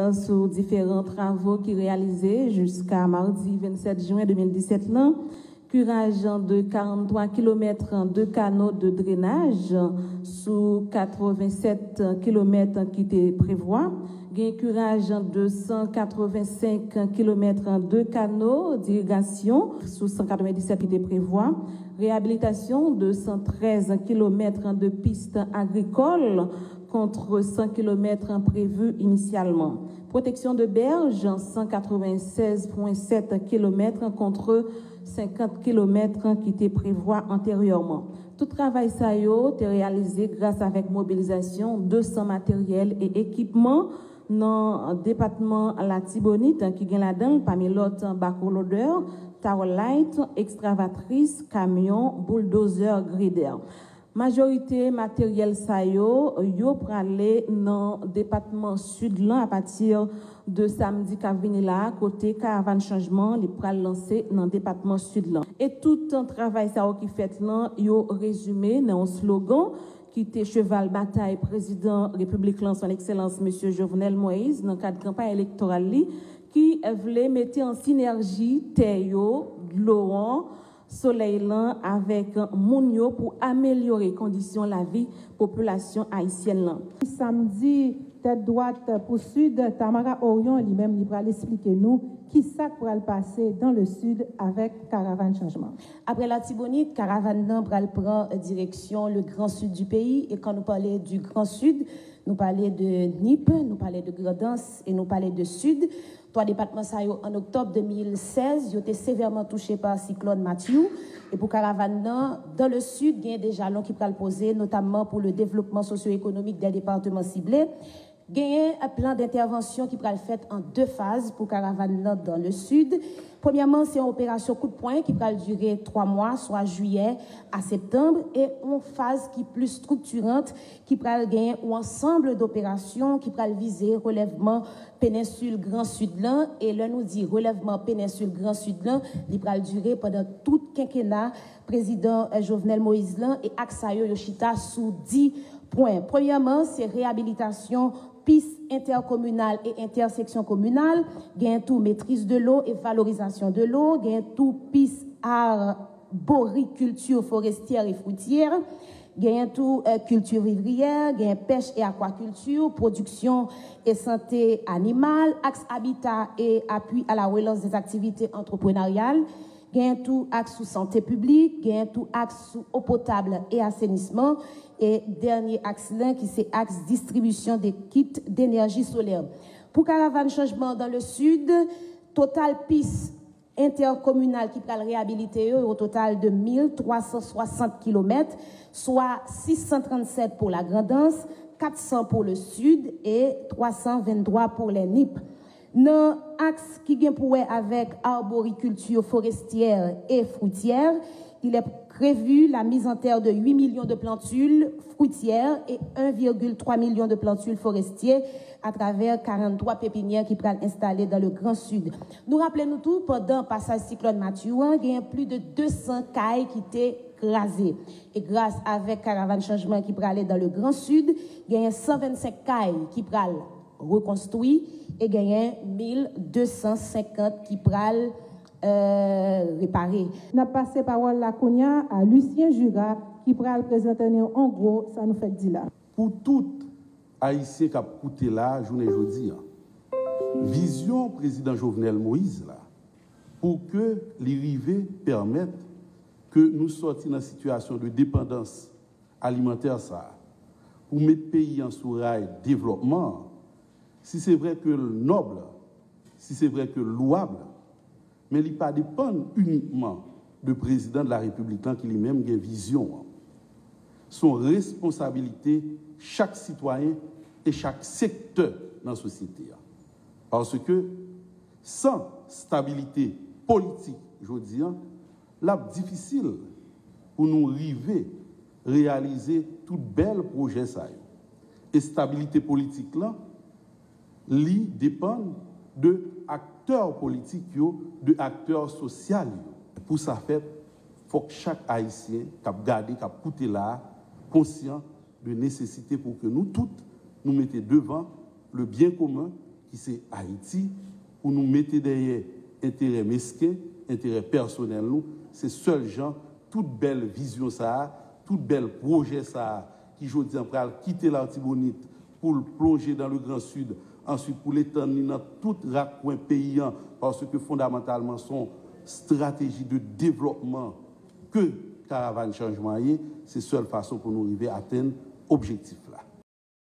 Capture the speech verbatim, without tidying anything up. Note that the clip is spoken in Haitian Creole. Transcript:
sou diferan travo ki reyalize jiska madi vennsèt jen de mil disèt lan. Curage de karant twa kilomèt de kano de drenaj sou katrevennsèt kilomèt ki te prevwa. Gen curage de san katrevensenk kilomèt de kano dirigasyon sou san katrevendisèt ki te prevwa. Réhabilitation de san trèz kilomèt de piste agricole contre san kilomèt prevu initialement. Protection de berge, san katrevensèz pwen sèt kilomèt contre senkant kilomèt ki te prevwa anteryèman. Tout travay sa yo te reyalize gras avèk mobilizasyon de san materyèl e ekipman nan depatman Latibonit ki gen ladan l pami lòt backloader, tower light, ekstravatris, kamyon, bouldozè, gredè. Majorite materyèl sa yo, yo prale nan depatman Sid lan apati de samdi k ap vini la a, kote Karavàn Chanjman li pral lanse nan depatman Sid lan. E tout travay sa yo ki fèt lan, yo rezime nan yon slogan ki te cheval batay prezidan repiblik lan, Son Ekselans Mesye Jovenel Moïse, nan kad kanpay elektoral li, ki vle mete an sinèji tè yo, dlo an, solèy lan avèk moun yo pou amelyore kondisyon lavi popilasyon ayisyèn lan. Samdi, tèt dwat pou Sid, Tamara Orion, li menm, li pral esplike nou ki sa k pral pase dans le Sud avèk Karavàn Chanjman. Apre Latibonit, karavàn nan pral pran direksyon le Grand Sud du pays. E kan nou pale du Grand Sud, nou pale de Nip, nou pale de Grandans e nou pale de Sid. Twa depatman sa yo, an oktòb de mil sèz, yo te sevèman touche pa siklòn Matthew. E pou karavàn nan, dans le Sud, gen de jalon ki pral poze, notamman pour le développement socio-économique des départements ciblés. Genyen plan dentèvansyon ki pral fèt an de faz pou karavàn nan dans le Sud. Premyèman, se yon operasyon kout pwen ki pral dire twa mwa, swa jiyè a septanm, e yon faz ki plis striktirant ki pral genyen yon ansanm doperasyon ki pral vize relèvman penensil Gran Sid lan. E lè nou di relèvman penensil Gran Sid lan, li pral dire pandan tout kenkena prezidan Jovenel Moïse lan. E aks sa yo, yo chita sou dis pwen. Premyèman, se reyabilitasyon pis entèkominal e entèseksyon kominal, genyen tou maîtrise de l'eau e valorisation de l'eau, genyen tou pis arborikilti forestyè e fwityè, genyen tou kilti vivriyè, genyen pèch e akwakilti, pwodiksyon e sante animal, aks abita e apui à la relance des activités entrepreneuriales, genyen tou aks sou sante piblik, genyen tou aks sou eau potable et assainissement, e dènye aks lan ki se aks distribisyon de kit d'enerji solè. Pou Karavàn Chanjman dans le Sud, total pis entèkominal ki pral reyabilite yo, yo total de mil twa san swasant kilomèt, swa sis san trannsèt pou Lagrandans, kat san pou le Sid e twa san venntwa pou Lènip. Nan aks ki gen pou wè avèk arboriculture forestière et fruitière, il est prévu la mise en terre de huit millions de plantules fruitières et un virgule trois million de plantules forestières à travers quarante-trois pépinières ki pral enstale dans le Grand Sud. Nou raple nou tou, pandan pasaj siklòn Matthew an, genyen plis de de san kay ki te kraze. E gras avèk Karavàn Chanjman ki prale dans le Grand Sud, genyen san vennsenk kay ki pral rekonstwi e genyen mil de san senkant ki pral repare. N ap pase pawòl la kounye a a Lucien Jura ki pral prezante nou an gwo sa nou fèk di la. Pou tout Ayisyen k ap koute la jounen jodi an, vizyon Prezidan Jovenel Moïse la, pou ke li rive pèmèt ke nou sòti nan sitiyasyon de depandans alimantè sa a, pou met peyi an sou ray devlòpman an, si se vre ke l nòb, si se vre ke l lwab, men li pa depann inikman de Prezidan de la Repiblik lan ki li menm gen vizyon an. Se yon responsabilite chak sitwayen e chak sektè nan sosyete a. Paske san stabilite politik jodi an, l ap difisil pou nou rive reyalize tout bèl pwojè sa yo. E stabilite politik lan, li depann de aktè politik yo, de aktè sosyal yo. Pou sa fèt, fòk chak Ayisyen k ap gade, k ap koute la a, konsyan de nesesite pou ke nou tout, nou mete devan le bien commun, ki se Ayiti, pou nou mete dèyè enterè mesken, enterè pèsonèl nou. Se sèl jan tout bèl vizyon sa a, tout bèl pwojè sa a, ki jodi an pral kite Latibonit pou l plonje dans le Grand Sud, answit pou l etann li nan tout rak kwen peyi an, paske fondamantalman se yon strateji de devlòpman ke Karavàn Chanjman an ye, se sèl fason pou nou rive atenn objektif la.